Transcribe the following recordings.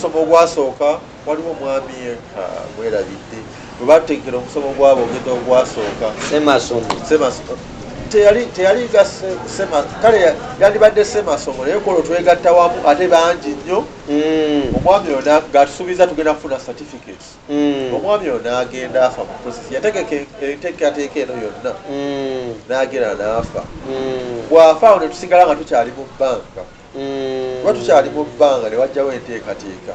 Omusomo ogwasooka waliwo omwami mwerabidde bwe bategekera omusomo gw'aboogezi ogwasooka. Semasomo. Teyali nga kale yandibadde semasomo, naye kwolwo twegatta wamu ate bangi nnyo. Omwami oyo ng'atusuubiza tugenda kufuna certificates. Omwami oyo n'agenda afa mu process, yategeka enteekateeka eno yonna n'agenda n'afa. Bw'afa awo ne tusigala nga tukyali mu bbanga. Kuba tukyali mu bbanga ne wajjawo enteekateeka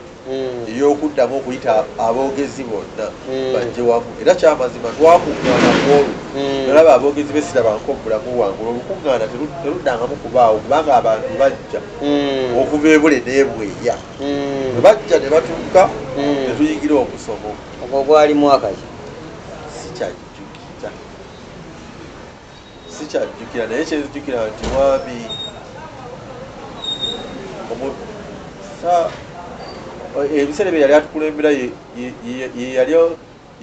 ey'okuddamu okuyita aboogezi bonna bajje wamu. Era kyamazima twakuŋŋaana ku olwo, nalaba aboogezi b'esirabanko mu bulamu bwange. Olwo olukuŋŋaana teruddangamu kubaawo kubanga abantu bajja okuva ebule n'ebweya. Bwe bajja ne batuuka ne tuyingira omusomo. Ogwo gwali mwaka ki? Sikyajjukira, naye kyenzijukira nti mwami ebiseera bye yali atukulembera ye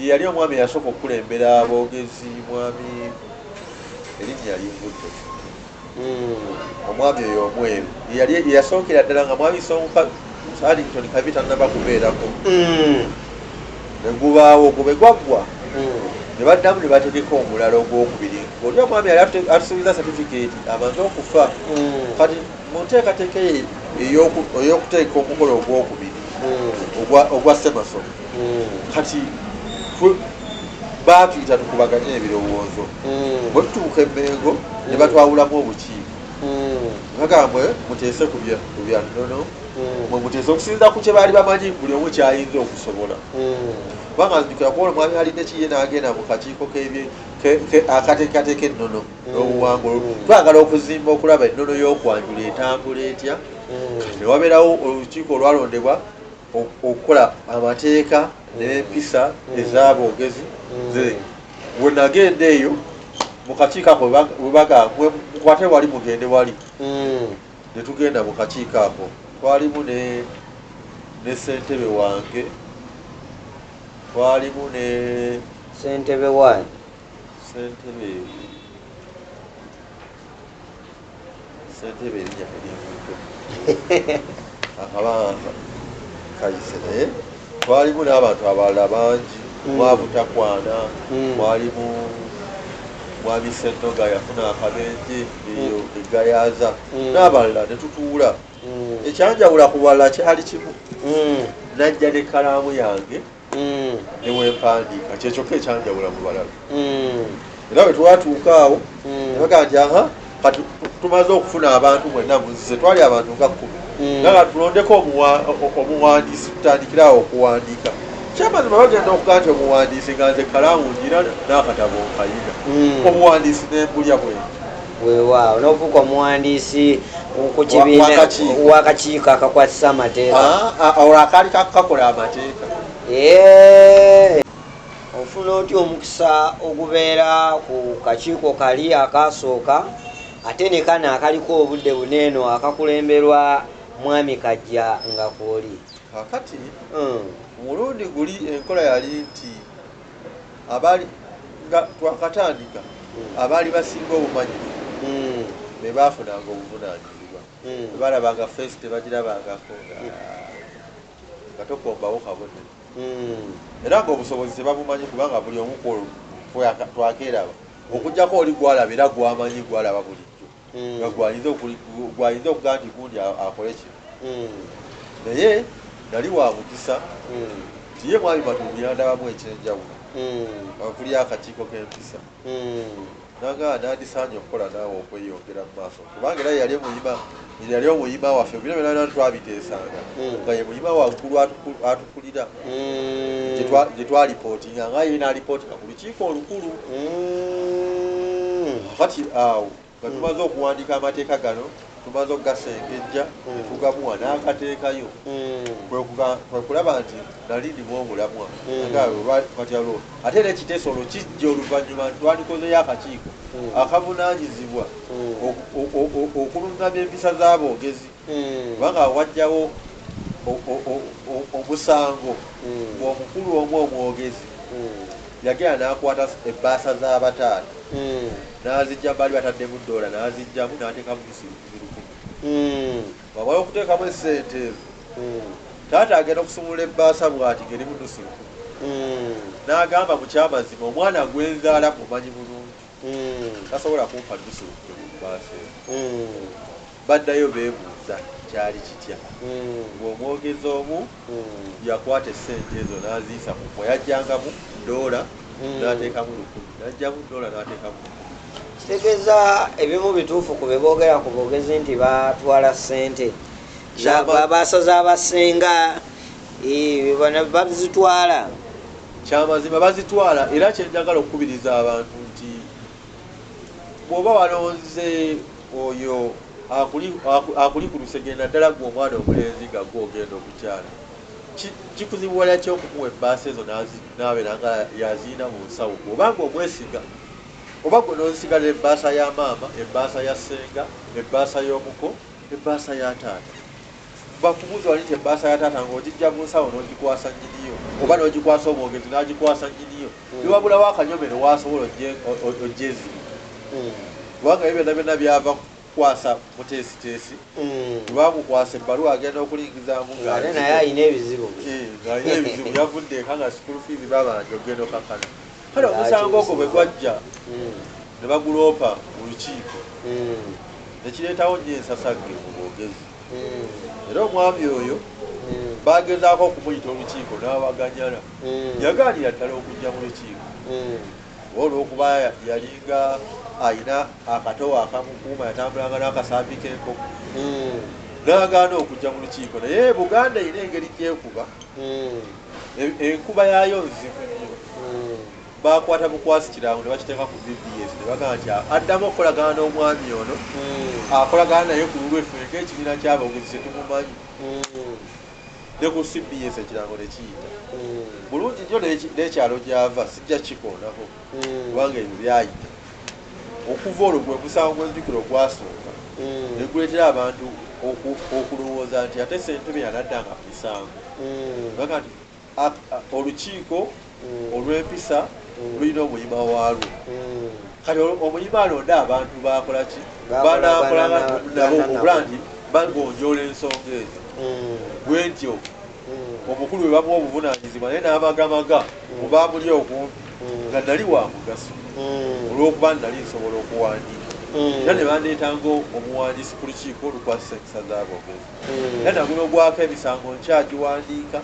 yali omwami eyasooka okukulembera aboogezi, mwami erinnya linvudde. Omwami oyo omweru ye yasookera ddala nga mwami Sonka Addington Kabi tannaba kubeerako. Ne gubaawo ogwo bwe gwaggwa ne baddamu ne bategeka omulala ogwokubiri. Oli omwami yali atusuubiza certificate amaze okufa. Kati mu nteekateeka ye ey'okuteeka omukolo ogwokubiri ogwa semasomo, kati baatuyita tukubaganye ebirowoozo. Bwe tutuuka e Mmengo ne batwawulamu obukiiko. Bagamba mwe muteese ku bya nnono, mwe muteese okusinziira ku kye baali bamanyi buli omu ky'ayinza okusobola. Kubanga nzijukira kuba omwami alina ekiye n'agenda mu kakiiko akateekateeka ennono n'obuwangwa. Twagala okuzimba okulaba ennono y'okwanjula etambula etya. Kati ne wabeerawo olukiiko olwalondebwa okukola amateeka n'empisa ez'aboogezi. Bwe nagenda eyo mu kakiiko ako bwe bagamba mukwate wali mugende wali. Ne tugenda mu kakiiko ako twalimu ne ssentebe wange, twalimu ne ssentebe wange, ssentebe erinnya terinvudde akabanga kayise, naye twalimu n'abantu abalala bangi. Mwavu takwana, mwalimu mwami Ssennoga yafuna akabenje eyo eGayaza n'abalala ne tutuula. Ekyanjawula ku balala kyali kimu, najja n'ekkalaamu yange ne wempandiika, kyekyokka ekyanjawula mu balala. Era bwe twatuuka awo ne bagamba nti aha kati tumaze okufuna abantu mwenna muzze, twali abantu nga 10, nga tulondeko omuwandiisi tutandikire awo okuwandiika. Kyamazima bagenda okugaa nti omuwandiisi nga nze ekkalaamu ngira n'akatabo nkayina, omuwandiisi nembulya bwenti. Weewaawo n'ofuuka omuwandiisi ku kibiina w'akakiiko akakwasisa amateeka. Olwo akaali kakola amateeka. Ofuna otya omukisa ogubeera ku kakiiko kali akasooka ate ne kano akaliko obudde buneeno akakulemberwa mwami Kajja nga kwoli? Kaakati omulundi guli enkola yali nti abaali nga twakatandika abaali basinga obumanyirivu be baafunanga obuvunaanyizibwa. Bwe balabanga feesi tebagirabangako nga tokombawo kabonero. Era ng'obusobozi tebabumanyi kubanga buli omu kwolwo twakeeraba okuggyako oli gwalaba era gwamanyi gwalaba bulijjo nga gwayinza okugaa nti gundi akole kino. Naye nali wa mukisa nti ye mwami Matumbi yandabamu ekyenjawulo okuli akakiiko k'empisa. Nanga nandisaanye okukola naawe okweyongera mu maaso kubanga era yali omuyima waffe bino byonna twabiteesanga nga ye muyima waggulu atukulira gye twalipootinga nga ye n'alipootinga ku lukiiko olukulu. Kati awo nga tumaze okuwandiika amateeka gano, tumaze okugasengejja ne tugamuwa n'akateekayo, kwe kulaba nti nali ndimu omulamwa. Ate era ekiteeso olwo kijja oluvannyuma twandikozeyo akakiiko akavunaanyizibwa okulungamya empisa z'aboogezi kubanga wajjawo omusango ng'omukulu omu omwogezi yagenda n'akwata ebbaasa z'abataata n'azijja baali bataddemu dola n'azijjamu n'ateekamu lukumi. Bw'amala okuteekamu essente ezo Taata agenda okusumulula ebbaasa bw'ati ng'erimu nusu lukumi. N'agamba mu kyamazima omwana gwenzaala mumanyi bulungi, tasobola kumpa nusu lukumi mu bbaasa eyo. Baddayo beebuuza kyali kitya, ng'omwogezi omu yakwata essente ezo n'aziyisa ku mmwe, yajjangamu doola n'ateekamu 1000, n'ajjamu doola n'ateekamu 1000. Kitegeeza ebimu bituufu ku bye boogera ku boogezi nti batwala ssente babaasa z'abasenga, bazitwala. Kyamazima bazitwala. Era kyenjagala okukubiriza abantu nti bw'oba walonze oyo akuli ku lusegere, naddala gwe omwana omulenzi nga gwe ogenda okukyala, kikuzibuwalira ki okumuwa ebbaasa ezo n'abeera nga yaziina mu nsawo, bw'obanga omwesiga, oba gwe n'ozisigalira ebbaasa ya maama, ebbaasa ya ssenga, ebbaasa y'omuko, ebbaasa ya taata. Bakubuuza wali nti ebbaasa ya taata ng'ogijja mu nsawo n'ogikwasa nnyiniyo, oba n'ogikwasa omwogezi n'agikwasa nnyiniyo, newabulawo akanyomero waasobola ogyezirika, kubanga ebyo byonna byonna byava kukwasa muteesiteesi. Lwamukwasa ebbaluwa agenda okulingizaamu ng'ate naye alina ebizibu, ng'alina ebizibu, yavudde eka nga school fees babanja ogenda okakkana. Kale omusango ogwo bwe gwajja ne baguloopa mu lukiiko, ne kireetawo nnyo ensasagge mu bwogezi. Era omwami oyo bagezaako okumuyita olukiiko n'abaganyala, yagaanira ddala okujja mu lukiiko olw'okuba yalinga ayina akatowa akamukuuma, yatambulanga n'akasambi k'enkoko, n'agaana okujja mu lukiiko. Naye Buganda erina engeri gyekuba, enkuba yaayo nzibu nnyo. Bakwata bukwasi kirango ne bakiteeka ku BBS ne bagamba nti addamu okukolagana n'omwami ono, akolagana naye ku lulwe ffe ng'ekibiina ky'aboogezi tetumumanyi. Ne ku CBS ekirango ne kiyita bulungi nnyo n'ekyalo gy'ava sijja kikoonako, kubanga ebyo byayita. Okuva olwo gwe musango gw'enzijukiro ogwasooka ne guleetera abantu okulowooza nti ate ssentebe yanaddanga ku misango. Bagamba nti olukiiko olw'empisa lulina omuyima waalwo. Kati omuyima alonda abantu bakola ki, banaakolanga nabo okula nti bagonjoola ensonga ezo. Bwe ntyo omukulu bwe bamuwa obuvunaanyizibwa naye n'amagamaga mubamuli okumpi nga nali wa mugaso olw'okuba nali nsobola okuwandiika, era ne bandeetanga omuwandiisi ku lukiiko olukwasisa empisa z'aboogezi. Era naguno gwako emisango nkyagiwandiika,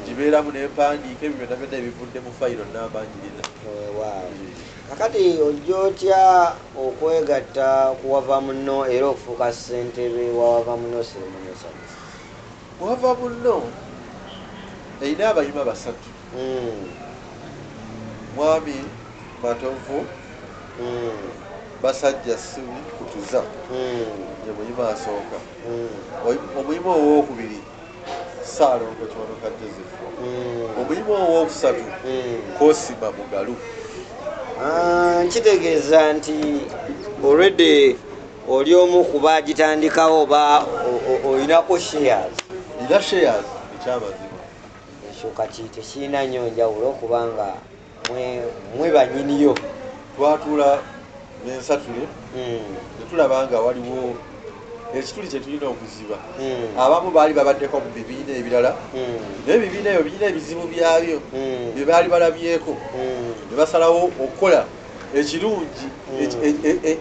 gibeeramu n'empandiika, ebyo byonna byonna ebivudde mu fayiro namba ngirina. Kakati ojja otya okwegatta ku Wava Munno era okufuuka ssentebe wa Wava Munno Ceremonial Service? Wava Munno erina abayima basatu, Mwami Matovu Basajja Ssubi Kutuza ye muyima asooka, omuyima owookubiri Ssaalongo Kiwanuka Joseph, omuyima owookusatu Kosima Mugalu. Nkitegeeza nti already oli omu ku baagitandikawo oba olinako shares? Nina shares ekyamazima. Ekyo kati tekirina nnyo njawulo kubanga mwe bannyiniyo. Twatuula n'ensatule ne tulaba nga waliwo ekituli kye tulina okuziba. Abamu baali babaddeko mu bibiina ebirala, naye ebibiina ebyo birina ebizibu byabyo bye baali balabyeko, ne basalawo okukola ekirungi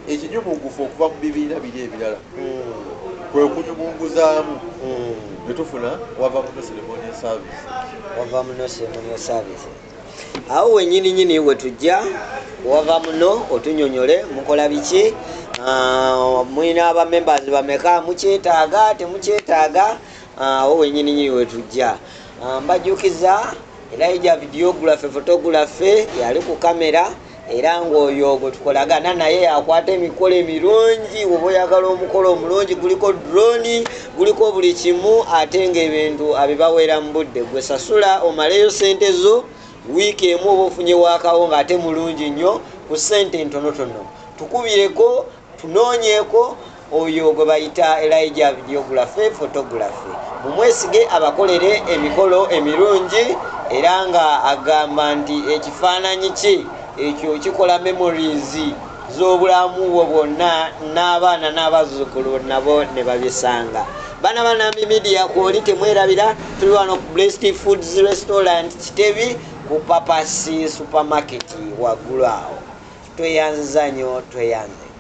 ekinyumungufu okuva mu bibiina biri ebirala, kwe kunyumunguzaamu ne tufuna Wava Munno Ceremonial Service. Wava Munno Ceremonial Service. Awo wennyini nnyini we tujja Wava Munno otunyonyole mukola biki, mulina abamembers bameka, mukyetaaga temukyetaaga, awo wennyini nnyini we tujja. Mbajjukiza Elijah videography photography yali ku kamera, era ng'oyo gwe tukolagana naye yakwata emikolo emirungi. Oba oyagala omukolo omulungi guliko drone, guliko buli kimu, ate ng'ebintu abibaweera mu budde. Gwe sasula omaleyo ssente zo wiiki emu oba ofunye waakawo ng'ate mulungi nnyo ku ssente ntonotono. Tukubireko tunoonyeeko oyo gwe bayita Elijah videography photography, mumwesige abakolere emikolo emirungi, era nga agamba nti ekifaananyi kye ekyo kikola memories z'obulamu bwo bwonna n'abaana n'abazzukulu nabo ne babisanga. Bana banambi media kwoli, temwerabira tuli wano ku Blessed Foods Restaurant Kitebi, ku Papasi Supermarket waggulu awo. Tweyanziza nnyo, tweyanze.